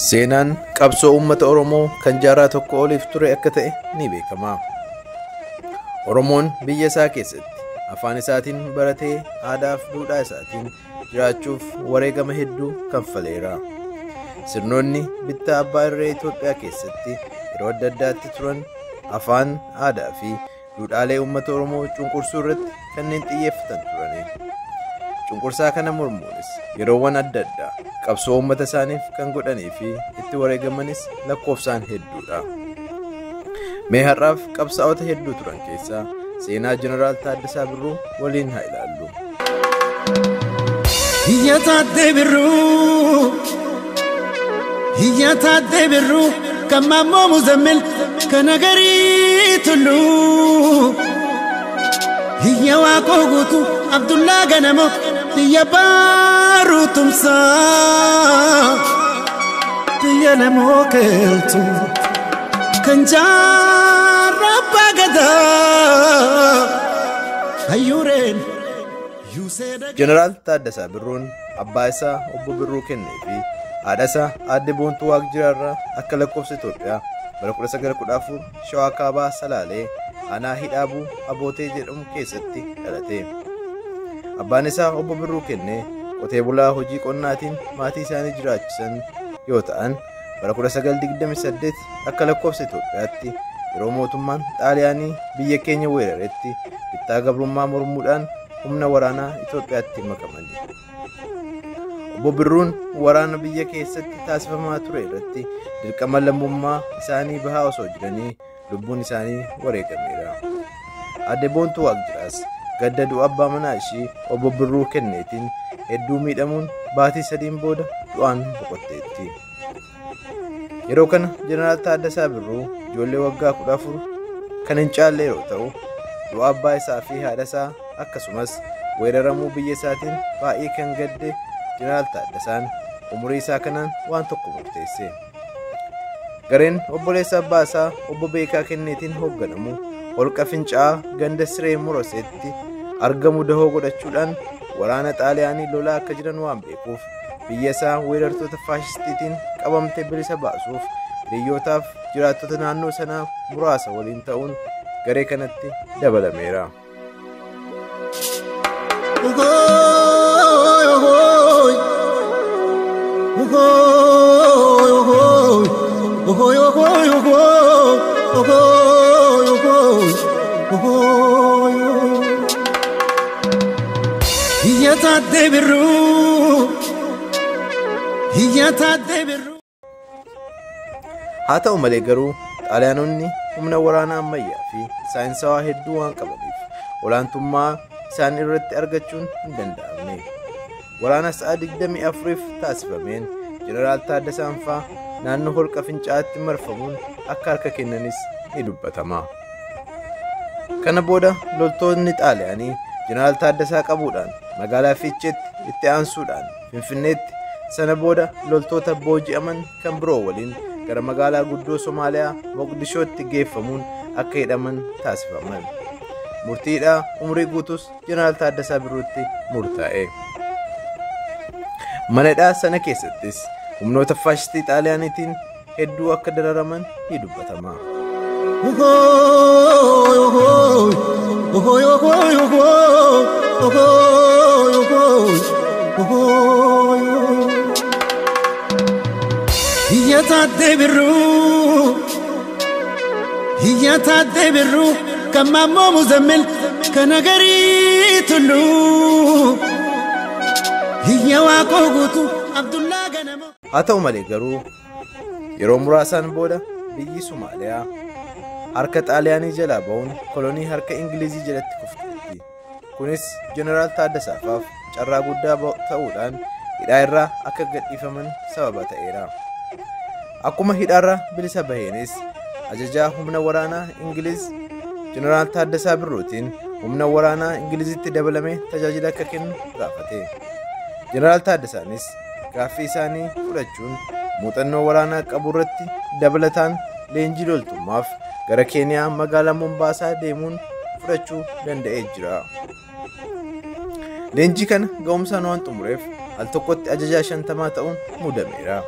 Seenaan qabsoo uummata Oromoo kan jaarraa tokko oliif ture akka ta'e ni beekama. Oromoon biyya isaa keessatti afaan isaatiin baratee aadaa fi duudhaa isaatiin jiraachuuf wareegama hedduu kanfaleera. Sirnoonni bittaa abbaa irree Itoophiyaa keessatti yeroo adda addaatti turan afaan, aadaa fi duudhaalee uummata Oromoo cunqursuu irratti kanneen xiyyeeffatan turani. Cunqursaa kana mormuunis yeroowwan adda addaa qabsoo uummata isaaniif kan godhanii fi itti wareegamanis lakkoofsaan hedduudha. Mee har'aaf qabsaa'ota hedduu turan keessaa seenaa Jeneraal Taaddasaa Birruu waliin haa ilaallu. Hiyya Taaddee Birruu, Hiyya Taaddee Birruu, kan Maammoo Muzammil, kan Agarii Tulluu. Hiyya Waaqoo Guutuu, Abdullaa Ganamoo, biyya Baaruu Tumsaa, biyya Lamoo Keeltuu, kan jaarraa Abbaa Gadaa, Hayyuureen. Jeneraal Taaddasaa Birruun abbaa isaa obbo Birruu Kennee fi haadha isaa aadde Boontuu Waaqjiraarraa akka lakkoofsa Itoophiyaa bara 1914 Shawaa Kaabaa Salaalee aanaa Hidhaabuu Abootee jedhamu keessatti dhalate. Abbaan isaa obbo Birruu Kennee qotee bulaa hojii qonnaatiin maatii isaanii jiraachisan yoo ta'an bara 1928 akka lakkoofsa Itoophiyaatti yeroo mootummaan Xaaliyaanii biyya keenya weeraretti bittaa gabrummaa mormuudhaan humna waraanaa Itoophiyaatti makaman. Obbo Birruun waraana biyya keessatti taasifamaa ture irratti dirqama lammummaa isaanii bahaa osoo jiranii lubbuun isaanii wareegameera. Aadde Boontuu Waaqjiraas gadda du'a abbaa manaa ishii obbo Birruu Kenneetiin hedduu miidhamuun baatii sadiin booda du'aan boqotteetti. Yeroo kana Jeneraal Taaddasaa Birruu ijoollee waggaa 14 kan hin caalle yeroo ta'u du'a abbaa isaa fi haadha isaa akkasumas weeraramuu biyya isaatiin baay'ee kan gadde Jeneraal Taaddasaan umurii isaa kanaan waan tokko murteesse. Gareen obboleessa abbaa isaa obbo Beekaa Kenneetiin hoogganamu holqa Fincaa'aa ganda Siree Moroseetti argamu dahoo godhachuudhaan waraana Xaaliyaanii lolaa akka jiran waan beekuuf biyya isaa weerartoota faashistiitiin qabamte bilisa baasuuf hiriyyootaaf jiraattota naannoo sanaa muraasa waliin ta'uun garee kanatti dabalameera. Hiyya Taaddee Birruu, Hiyya Taaddee Birruu. Haa ta'u malee garuu Xaaliyaanonni humna waraanaa ammayyaa fi saayinsawaa hedduu waan qabaniif olaantummaa isaan irratti argachuun hin danda'amne. Waraana sa'a 24 taasifameen Jeneraal Taaddasaan fa'aa naannoo holqa Fincaa'aatti marfamuun akka harka kennanis ni dubbatama. Kana booda loltoonni Xaaliyaanii Jeneraal Taaddasaa qabuudhaan magaalaa Fiicheetti itti aansuudhaan Finfinneetti sana booda loltoota booji'aman kan biroo waliin gara magaalaa guddoo Somaaliyaa Moqdishootti geeffamuun akka hidhaman taasifaman. Murtiidhaa umurii guutuus Jeneraal Taaddasaa Birruutti murtaa'e. Mana hidhaa sana keessattis humnoota faashistii Xaaliyaaniitiin hedduu akka dararaman ni dubbatama. Hiyya Taaddee Birruu, Hiyya Taaddee Birruu, kan Maammoo Muzammil, kan Agarii Tulluu. Hiyya Waaqoo Guutuu, Abdullaa Ganamoo. Haa ta'u malee garuu yeroo muraasaan booda biyyi Somaaliyaa harka Xaaliyaanii jalaa ba'uun kolonii harka Ingilizii jalatti kufteetti. Kunis Jeneraal Taaddasaafaaf carraa guddaa ta'uudhaan hidhaa irraa akka gadhiifaman sababa ta'eera. Akkuma hidhaarraa bilisa baheenis ajajaa humna waraanaa Ingiliz Jeneraal Taaddasaa Birruutiin humna waraanaa Ingilizitti dabalamee tajaajila akka kennu gaafate. Jeneraal Taaddasaanis gaaffii isaanii fudhachuun muuxannoo waraanaa qabu irratti dabalataan leenjii loltummaaf gara Keeniyaa magaalaa Mombaasaa deemuun fudhachuu danda'ee jira. Leenjii kana ga'umsaan waan xumureef al tokkotti ajajaa 50 ta'uun muudameera.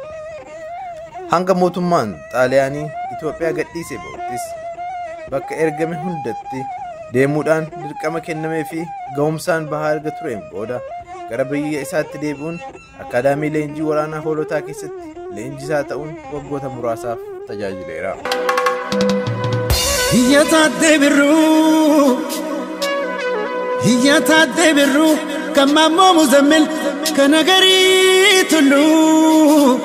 Hanga mootummaan Xaaliyaanii Itoophiyaa gadhiisee ba'uttis bakka ergame hundatti deemuudhaan dirqama kennamee fi ga'umsaan bahaa erga tureen booda gara biyya isaatti deebi'uun akaadaamii leenjii waraanaa hoolotaa keessatti leenjisaa ta'uun waggoota muraasaaf tajaajileera. Hiyya Taaddee Birruu, Hiyya Taaddee Birruu, kan Maammoo Muzammil, kan Nagarii Tulluu.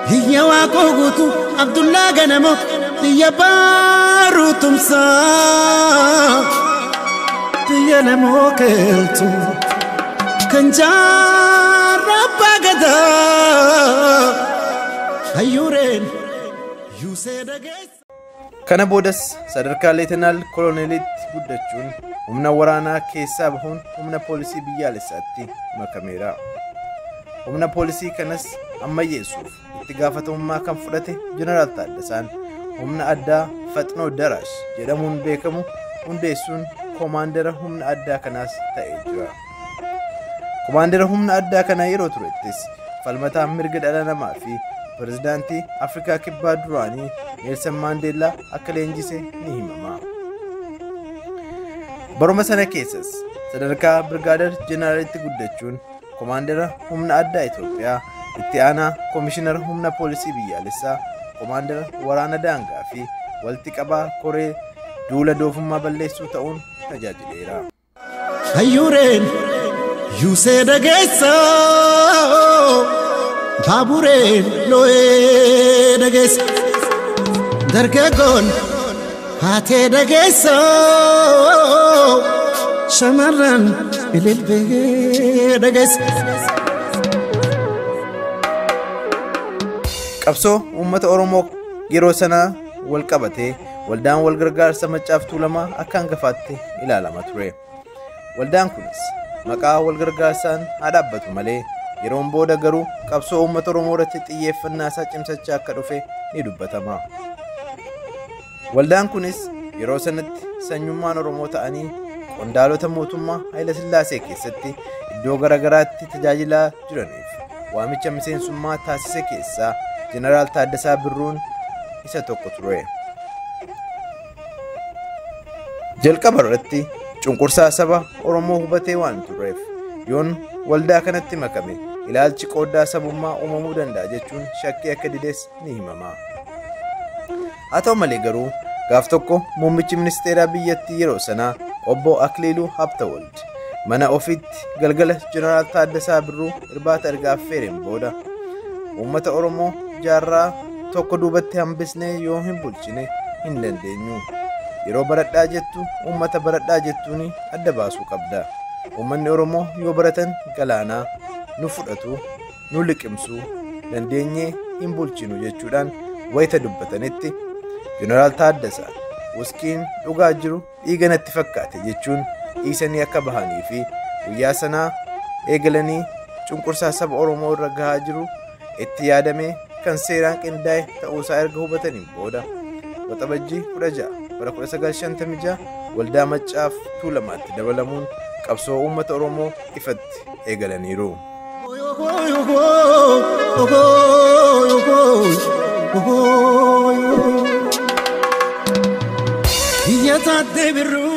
Hiyya Waaqoo Guutuu, Abdullaa Ganamoo, Hiyya Baaruu Tumsaa, Hiyya Namoo Keeltuu, kan Jaarraa Abbaa Gadaa, Hayyuureen Yuusee Dhageessa. Kana boodas sadarkaa Leetanaal Kolooneelitti guddachuun humna waraanaa keessaa bahuun humna poolisii biyyaalessaatti makameera. Humna poolisii kanas ammayyeessuuf itti gaafatamummaa kan fudhate Jeneraal Taaddasaan humna addaa Faxinoo Daraash jedhamuun beekamu hundeessuun koomaandara humna addaa kanaas ta'ee jira. Koomaandara humna addaa kanaa yeroo turettis falmataa mirga dhala namaa fi pirezidaantii Afrikaa Kibbaa duraanii Neelsan Maandeellaa akka leenjise ni himama. Baruma sana keessas sadarkaa Birgaadar Jeneraalitti guddachuun koomaandara humna addaa Itoophiyaa, itti aanaa koomishinara humna poolisii biyyaalessaa, koomaandara waraana daangaa fi walitti qabaa koree duula doofummaa balleessuu ta'uun tajaajileera. Hayyuureen Yuusee Dhageessa, Baabureen Loo'ee Dhageessa, Dargaggoon Haatee Dhageessa, Shamarran Ililbee Dhageessa. Qabsoo uummata Oromoo yeroo sanaa wal qabatee waldaan wal gargaarsa Maccaaf Tuulamaa akka hangafaatti ilaalama ture. Waldaan kunis maqaa wal gargaarsaan haa dhaabbatu malee yeroon booda garuu qabsoo uummata Oromoo irratti xiyyeeffannaa isaa cimsachaa akka dhufe ni dubbatama. Waldaan kunis yeroo sanatti sanyummaan Oromoo ta'anii qondaalota mootummaa Haayila Sillaasee keessatti iddoo garaagaraatti tajaajilaa jiraniif waamicha miseensummaa taasise keessaa Jeneraal Taaddasaa Birruun isa tokko ture. Jalqaba irratti cunqursaa saba Oromoo hubatee waan tureef yoon waldaa kanatti makame ilaalchi qooddaa sabummaa uumamuu danda'a jechuun shakkii akka dides ni himama. Haa ta'u malee garuu gaaf tokko muummichi ministeeraa biyyattii yeroo sanaa obbo Akiliiluu Habtawald mana ofiitti galgala Jeneraal Taaddasaa Birruu irbaata erga affeereen booda uummata Oromoo jaarraa tokko duubatti hambisnee yoo hin bulchine hin dandeenyu. Yeroo baradhaa jettu uummata baradhaa jettuun adda baasuu qabda. Uummanni Oromoo yoo baratan galaanaa nu fudhatu, nu liqimsu, dandeenyee hin bulchinu jechuudhaan wayita dubbatanitti Jeneraal Taaddasaan wuskiin dhugaa jiru dhiiga natti fakkaate jechuun dhiisanii akka bahanii fi guyyaa sanaa eegalanii cunqursaa saba Oromoo irra gahaa jiru itti yaadamee kan seeraan qindaa'e ta'uusaa erga hubataniin booda Waxabajjii 16 bara 1956 waldaa Maccaaf Tuulamaatti dabalamuun qabsoo uummata Oromoo ifatti eegalaniiru. Hiyya Taaddee Birruu.